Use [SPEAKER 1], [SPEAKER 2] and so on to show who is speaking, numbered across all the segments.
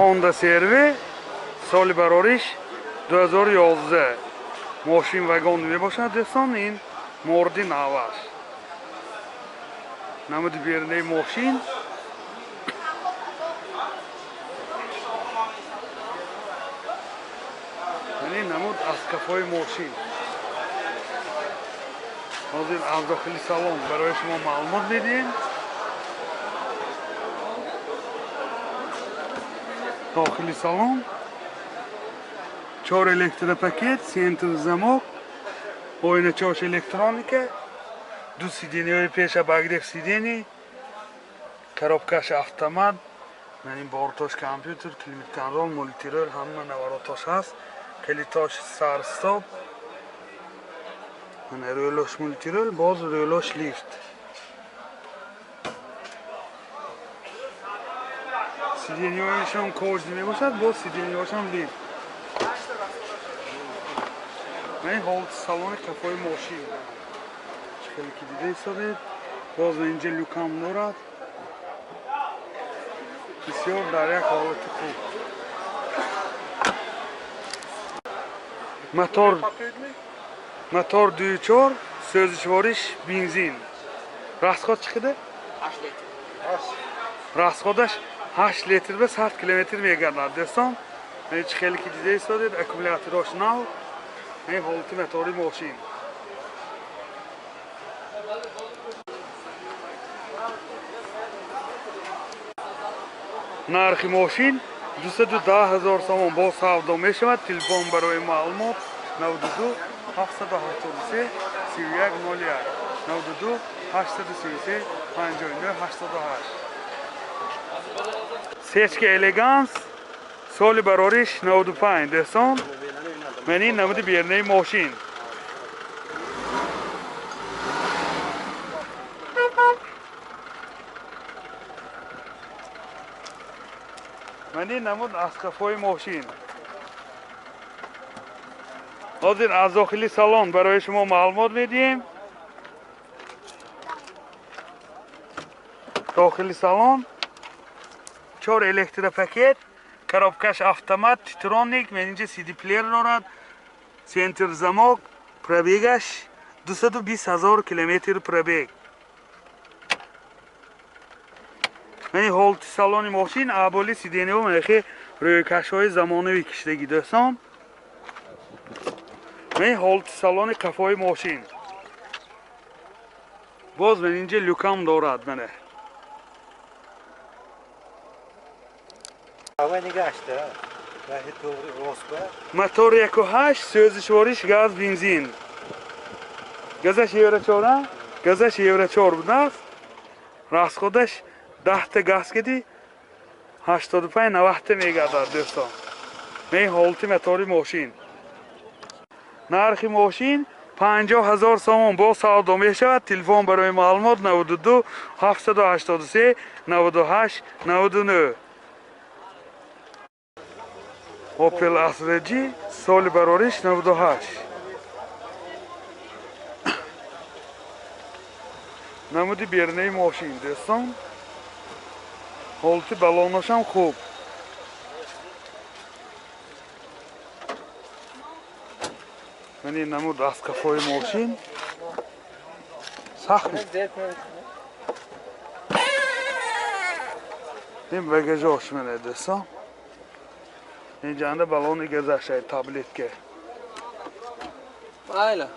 [SPEAKER 1] Honda CR-V, соли барориш 2011. Мошин вагон мебошад, дӯстон, ин морди наваш. Намуди берунаи мошин. Яъне намуд аз кафои мошин. Ҳозир аз дохили салон барои шумо маълумот медиҳем. Дохили салон чор электропакет, центр замок, оиначаош электроника, ду сиденьяҳои пеша обогрев сидений, коробкаш автомат, ин бортош компютер, климат-контроль, мультируль, ҳама наворотош ҳаст, калитош старт-стоп, рӯлош мультируль, боз рӯлош лифт. Сиденьяҳояшон кожаный мебошад, боз сиденьяҳошам лифт. Ин ҳолати салони кафои мошин. Чӣ хеле ки дида истодед, боз инҷа люкам дорад. Бисёр дар як ҳолати хуб. Мотор 2.4, сӯзишвориш бензин. Расход чӣ қадар?
[SPEAKER 2] 8 литр.
[SPEAKER 1] Расходаш 8 литр ба 100 километр мегардад, дӯстон. Чӣ хеле ки дида истодед, аккумулятораш нав. Ин ҳолати мотори мошин. Нархи мошин 210 ҳазор сомон бо савдо мешавад. Телефон барои маълумот 92 773 31 01, 92 833 59 88. Сечка Элеганс, соли барориш 95, дӯстон. Ман ин намуди берунаи мошин. Ман ин намуд аз қафои мошин. Ҳозир аз дохили салон барои шумо маълумот медиҳем. Дохили салон чор электропакет, коробкаш автомат, титроник, ман инҷа CD плеер дорад, центр замок, пробегаш 220 ҳазор километр пробег. Ман ин ҳолати салони мошин, аболи сиденьяҳо мехе рӯйкашҳои замонавӣ кишидагӣ, дӯстон. Ман ин ҳолати салони қафои мошин. Боз ман инҷа люкам дорад, мана. Мотор 1.8, сӯзишвориш газ, бензин. Газаш евро 4, газаш евро 4 будааст. Расходаш 10 газ киди 85 90 мегардад, дӯстон. Ман ин ҳолати мотори мошин. Нархи мошин 50 ҳазор сомон бо савдо мешавад. Телефон барои маълумот 92 783 98 99. Opel Astra G, соли барориш 98. Намуди берунаи мошин, дӯстон. Ҳолати балоношам хуб. Ман ин намуд аз қафои мошин. Сахт. Ин багажош мана, дӯстон. Инҷанда балони газашай, таблетка.
[SPEAKER 2] Майла.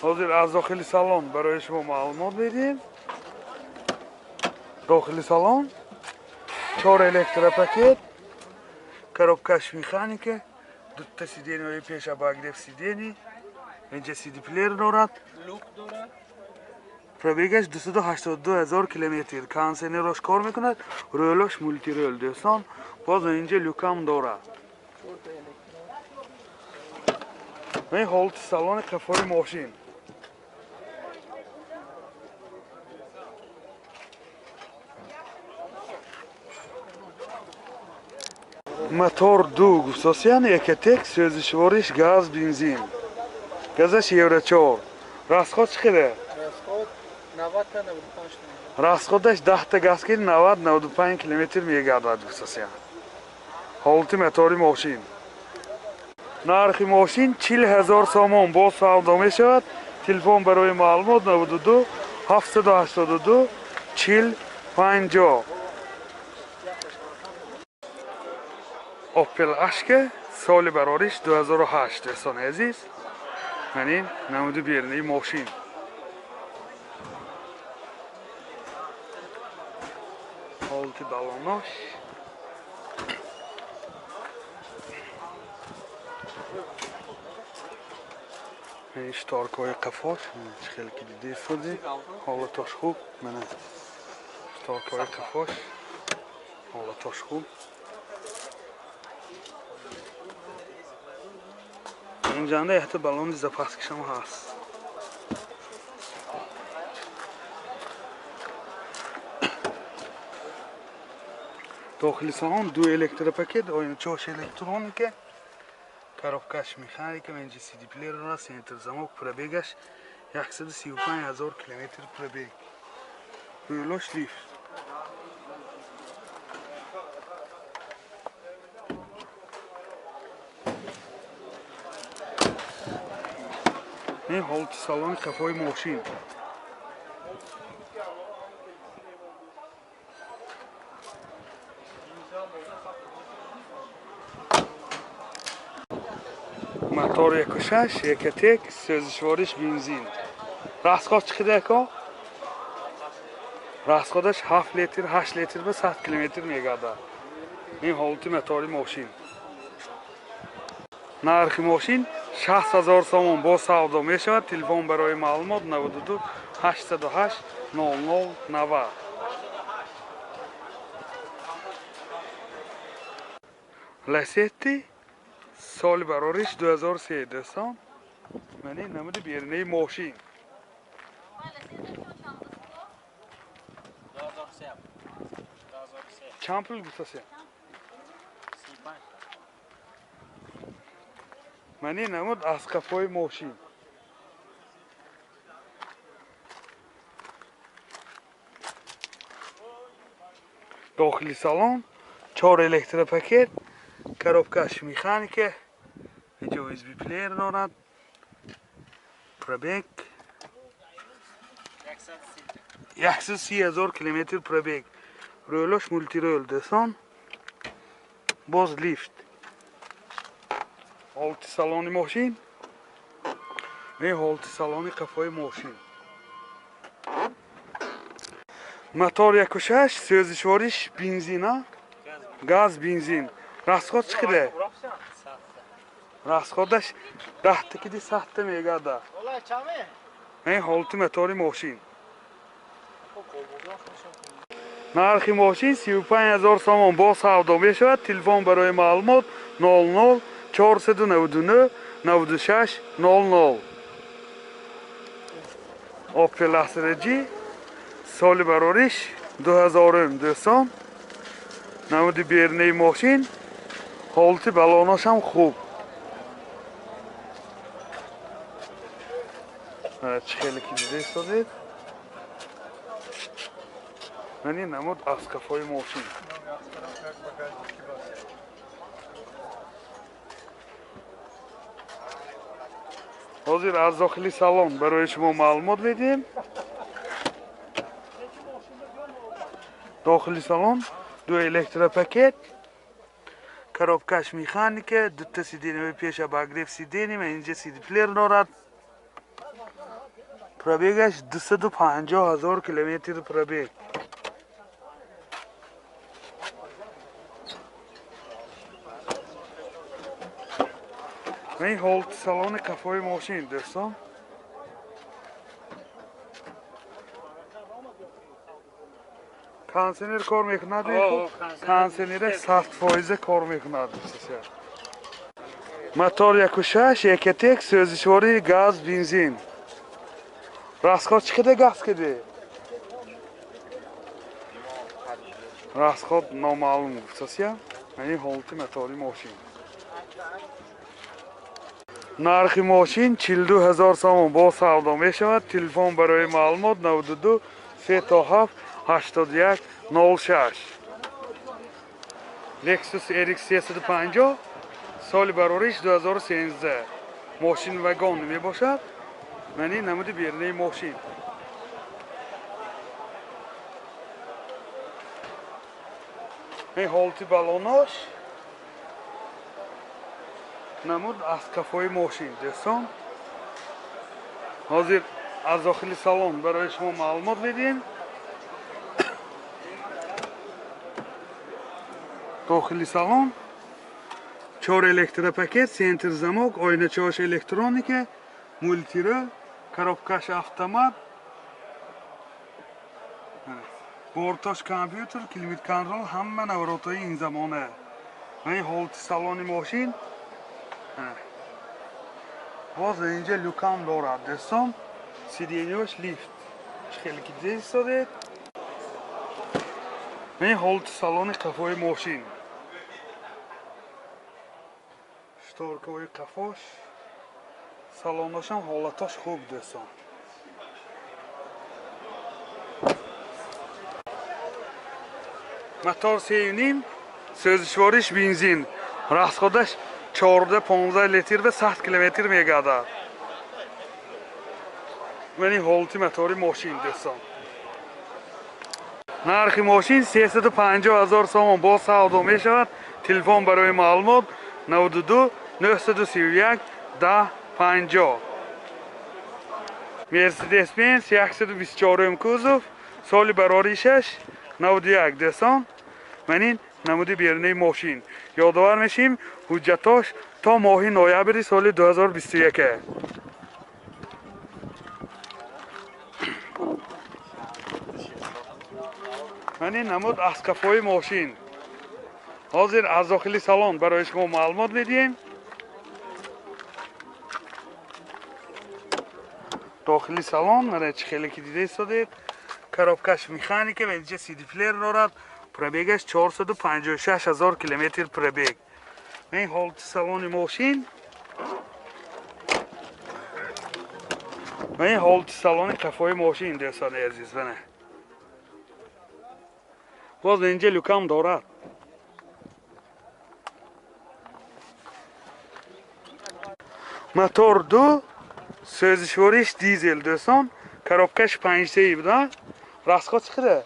[SPEAKER 1] Ҳозир аз дохили салон барои шумо маълумот медиҳем. Дохили салон чор электропакет, коробкаш механика, дута сиденьяҳои пеш обогрев сидений, инҷа CD плеер дорад.
[SPEAKER 2] Люк дорад.
[SPEAKER 1] Пробегаш 282 ҳазор километр. Кондиционерош кор мекунад, рӯлош мультирул, дӯстон. Боз инҷа люкам дорад. Ин ҳолати салони қафои мошин. Мотор 2 гуфтосиян, Экотек, сӯзишвориш газ, бензин. Газаш евро 4. Расход чӣ қадар?
[SPEAKER 2] Расход 90-95.
[SPEAKER 1] Расходаш 10 газ ки 90-95 километр мегардад гуфтасия. Ҳолати мотори мошин. Нархи мошин 40 000 сомон, боз савдо мешавад. Телефон барои маълумот 92 782 40 50. Opel Astra соли барориш 2008, дӯстони азиз. Ман ин намуди берунаи мошин. Ҳолати балонош. Ин шторкҳои қафош, чӣ хеле ки дида истодӣ, ҳолатош хуб. Мана шторкҳои қафош, ҳолатош хуб. Инҷанда якта баллони запаскашам ҳаст. Дохили салон ду электропакет, оиначош электроника, коробкаш механика, инҷа CD плеер дорад, центр замок, пробегаш 135 000 километр пробег. Рулош лифт. Ин ҳолати салони қафои мошин. Мотор 1.6, Ecotec, сӯзишвориш бензин. Расход чӣ қадар ако? Расходаш 7 литр, 8 литр ба 100 километр мегардад. Ин ҳолати мотори мошин. Нархи мошин 60 000 сомон, боз савдо мешавад. Телефон барои маълумот 92 808 00 90. Ласетти соли барориш 2003, дӯстон. Ман ин намуди берунаи мошин. Чанд пул гуфтасия? Ман ин намуд аз қафои мошин. Дохили салон 4 электропакет, коробкаш механика, инҷа USB плеер дорад. Пробег 130 000 километр пробег. Рулош мультирул, дӯстон. Боз лифт. Ҳолати салони мошин. Ин ҳолати салони қафои мошин. Мотор 1.6, сӯзишвориш бензина, газ бензин. Расход чӣ қадар? Расходаш 10 киди 100 мегардад. Ин ҳолати мотори мошин. Нархи мошин 35 000 сомон, боз савдо мешавад. Телефон барои маълумот 00 499 96 00. Opel Astra G соли барориш 2000, дӯстон. Намуди берунаи мошин, ҳолати балоношам хуб. Чӣ хеле ки дида истодед. Ман ин намуд аз қафои мошин. Ҳозир аз дохили салон барои шумо маълумот медиҳем. Дохили салон ду электропакет, коробкаш механика, дута сиденьяи пеш обогрев сиденья, инҷа CD плеер дорад. Пробегаш 250 000 километр пробег. Ин ҳолати салони қафои мошин, дӯстон. Кондиционер кор мекунад? Кондиционер 100% кор мекунад. Мотор 1.6, Ecotec, сӯзишвории газ, бензин. Расход чӣ қадар газ киди? Расход номаълум гуфтасия. Ин ҳолати мотори мошин. Нархи мошин 42 ҳазор сомон бо савдо мешавад. Телефон барои маълумот 92 37 81 06. Lexus RX 350 соли барориш 2013. Мошин вагон мебошад. Мани намуди берунаи мошин. Ин ҳолати балонош намуд аз кафои мошин. Дӯстон, ҳозир аз дохили салон барои шумо маълумот медиҳем. Дохили салон 4 электропакет, центр замок, оиначаош электроника, мультирол, коробкаш автомат, бортош компютер, климат контрол, ҳама наворотҳои ин замона. Ин ҳолати салони мошин. Боз инҷа люкам дорад, дӯстон. Сиденьяш лифт. Хеле ки дида истодед. Ин ҳолати салони қафои мошин. Шторкаҳои қафош, салоношам ҳолатош хуб, дӯстон. Мотор 3.5, сӯзишвориш бензин. Расходаш 14-15 литр ва 100 километр мегардад. Мани ҳолати мотори мошин, дӯстон. Нархи мошин 350 ҳазор сомон бо савдо мешавад. Телефон барои маълумот 92 931 10 50. Mercedes-Benz 124 кузов, соли бароришаш 91, дӯстон. Манин намуди берунаи мошин. Ёдовар мешим, ҳуҷҷатош то моҳи ноябри соли 2021. Манин намуд аз кафои мошин. Ҳозир аз дохили салон барои шумо маълумот медиҳем. Дохили салон, мана чӣ хеле ки дида истодед, коробкаш механика ва инҷа CD плеер дорад. Пробегаш 456 ҳазор километр пробег. Ин ҳолати салони мошин. Ва ин ҳолати салони қафои мошин, дӯстони азиз, бана. Боз инҷа люкам дорад. Мотор 2, сӯзишвориш дизел, дӯстон. Коробкаш 5 буда. Расход чӣ қадар?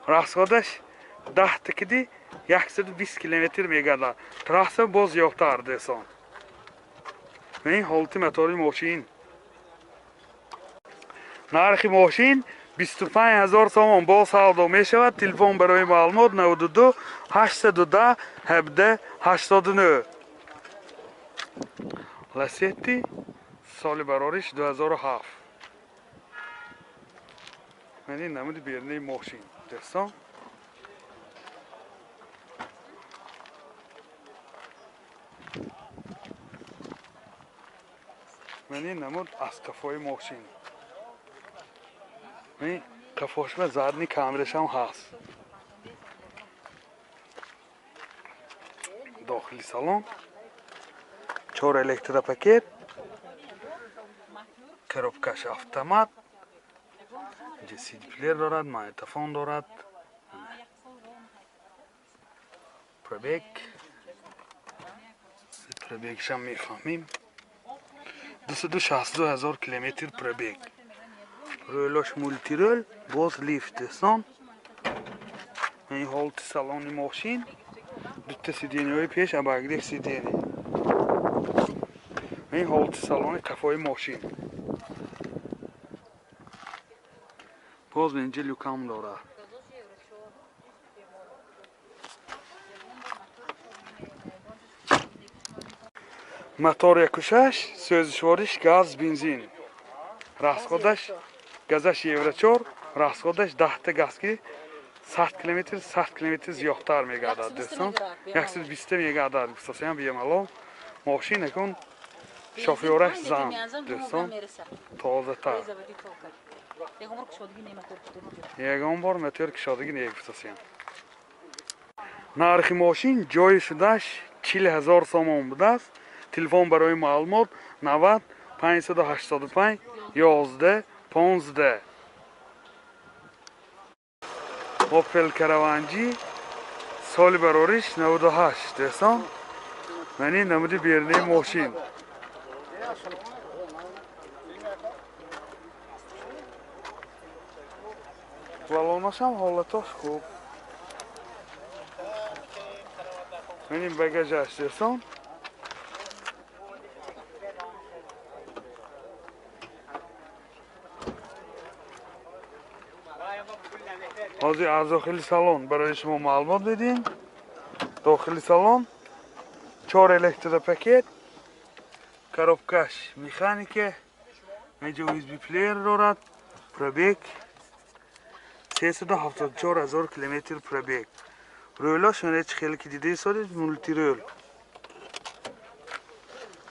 [SPEAKER 1] Расходаш 10 тикиди 120 километр мегардад. Трасса боз зиёдтар, дӯстон. Ин ҳолати мотори мошин. Нархи мошин 25 ҳазор сомон бо савдо мешавад. Телефон барои маълумот 92 810 17 89. Ласетти соли барориш 2007. Мани намуди берунаи мошин, дӯстон. Мани намуд аз қафои мошин. Мани қафошма задни камерашам ҳаст. Дохили салон 4 электропакет, коробкаш автомат, инҷа CD плеер дорад, магнитофон дорад. Пробег, пробегшам мефаҳмим. 262 ҳазор километр пробег. Рӯлош мултирол, боз лифт, дӯстон. Ин ҳолати салони мошин. Дута сиденьяҳои пеш, обогрев сиденья. Ин ҳолати салони қафои мошин. Боз инҷа люкам дорад. Мотор 1.6, сӯзишвориш газ, бензин. Расходаш газаш евро 4, расходаш 10 та газ ки 100 километр, 100 километр зиёдтар мегардад, дӯстон. 120 мегардад, гуфтасаям бемалол. Мошин акун шофёраш зан, дӯстон, тозатар. Ягон бор мотор кушодагӣ не, гуфтасаям. Нархи мошин ҷои шудаш 40 000 сомон будааст. Телефон барои маълумот 90 585 11 15. Opel Caravan G соли барориш 98 дӯстон. Мани намуди берунаи мошин. Балонашам ҳолатош хуб. Мани багажаш дӯстон. Ҳозир аз дохили салон барои шумо маълумот медиҳем. Дохили салон 4 электропакет, коробкаш механика, инҷо USB плеер дорад, пробег 374 000 километр пробег. Рӯлаш чӣ хеле ки дида истодед, мултирӯл.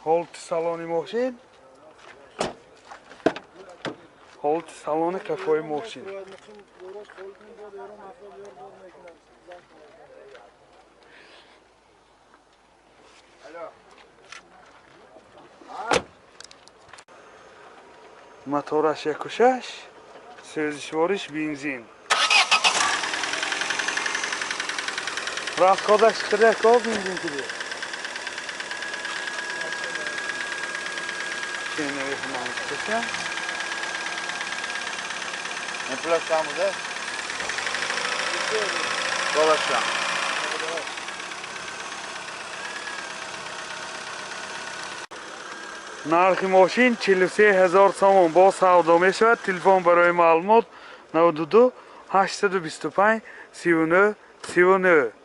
[SPEAKER 1] Ҳолати салони мошин, ҳолати салони қафои мошин. Мотораш 1.6, сӯзишвориш бензин. Расходаш чиқида ко бензин киди.
[SPEAKER 2] Не пулаш чанд буда? Солаш чанд?
[SPEAKER 1] Нархи мошин 43 000 сомон бо савдо мешавад. Телефон барои маълумот 92 825 39 39.